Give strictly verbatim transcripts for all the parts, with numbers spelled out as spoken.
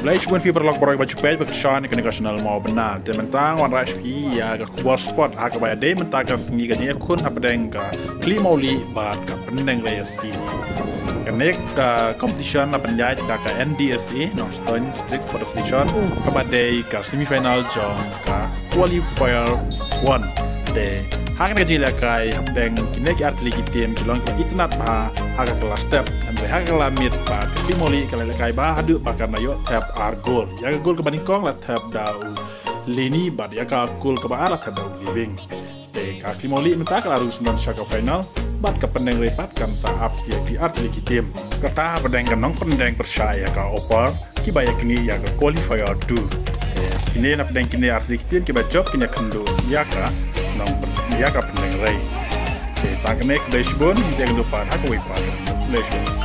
Khublei shibun phi paralok baroh ba ju peit bad kyrshan ïa kane ka channel Mawbynna. Te mynta ngan wanrah sha phi ïa ka khubor sport ha kaba ïadei mynta ka sngi ka jingïakhun hapdeng ka Khlieh Mawlieh bad ka Pyndengrei F C. Kane ka competition la pynïaid da ka N D S A, Northern District Sports Association, kaba dei ka semi final jong ka qualifier one. Te ha kane ka jingïalehkai hapdeng kine ki artylli ki team ki long kiba itynnad bha ha ka kylla step. Hynrei ha ka kylla miet pat ka Khlieh Mawlieh ka la ïalehkai bha haduh ba kan ïoh thep ar gol. Ïa ka gol kaba nyngkong la thep da u Leni bad ïa ka gol kaba ar la thep da u Liwing. Te ka Khlieh Mawlieh mynta ka la rung sngewdon sha ka final bad ka Pyndengrei pat kan sah ap ïa ki artylli ki team. Kata hapdeng ka Nongpyndeng pyrshah ïa ka Upper kiba ïa kine ïa ka qualifier two. Kine napdeng kine artylli ki team kiba jop kin ïa khynduh ïa ka Nongpyndeng, ïa ka Pyndengrei. Te tang kane, khublei shibun, ngin ïa kynduh pat ha kawei pat. Khublei shibun.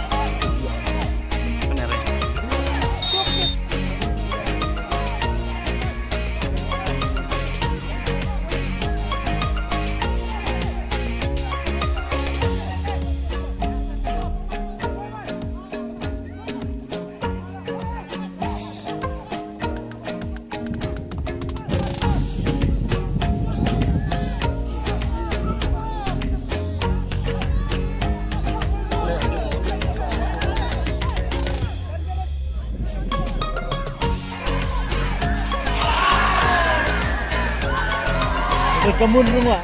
Kamun rumah.